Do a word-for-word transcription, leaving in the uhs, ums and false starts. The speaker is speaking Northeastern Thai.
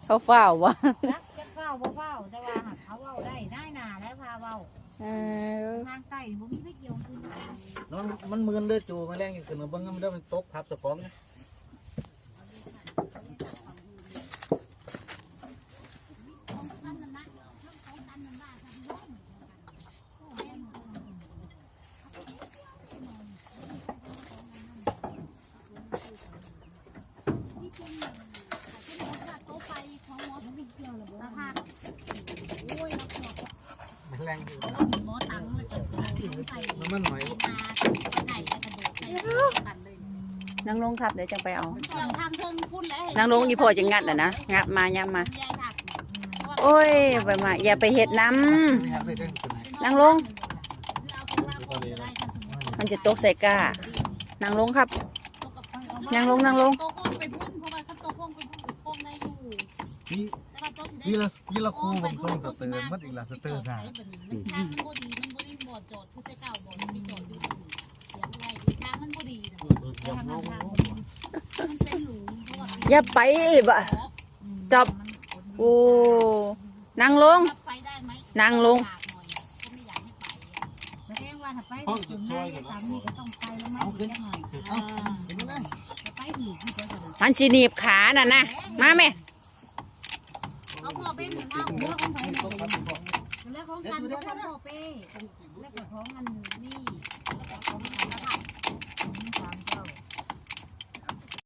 เขาฟ้าววะ จักจักฟ้าวบ่ฟ้าว แต่ว่าหากเขาเว้าได้ นายหน้าและพาเว้า เออ ทางใต้บ่มีไผเกี่ยวคือ แล้วมัน มันมืนเด้อจู มาแลงยังขึ้นมาเบิ่งมันเด้อ มันตกทับเจ้าของนะ แรงอยู่ หมอตังเลย น้ำมันหอย นั่งลงครับ เดี๋ยวจังไปเอา นั่งลง อีพ่อจะงัดอ่ะนะ งับมา งับมา โอ้ย ไปมา อย่าไปเฮ็ดน้ำ นั่งลง มันจะตกใส่ก้า นั่งลงครับ นั่งลง นั่งลง ตกลงไปพุ่น เพราะว่าถ้าตกลงไปพุ่นก็คงได้อยู่ นี่ แต่ว่าตกสิได้ นี่ละ นี่ละคู่ผมส่งสเตอร์ มัดอีกละสเตอร์ค่ะ มันบ่ดี มันบ่ได้บ่จอด คือแต่เก่าบ่ได้จอดอยู่ เสียงไว้ ทางมันบ่ดีนะ มันเป็นหลุม เพราะว่า อย่าไปบ่ จับ โอ้ นั่งลง ไปได้ไหม นั่งลง ก็ไม่อยากให้ไปอะ แสดงว่าถ้าไปถึงนายสามีก็ต้องไปแล้วไหม เอาขึ้น จักหน่อย เอา อ่า ขึ้นมาเลย ไปอีกที่จะ มันสิหนีบขาน่ะนะ มาแม่ เอาพ่อเป้นเอาเรื่องของใครเนี่ย เรื่องของกัน เรื่องของพ่อเป้ แล้วก็ของอันนี้ แล้วก็ของสารพัด สามเจ้า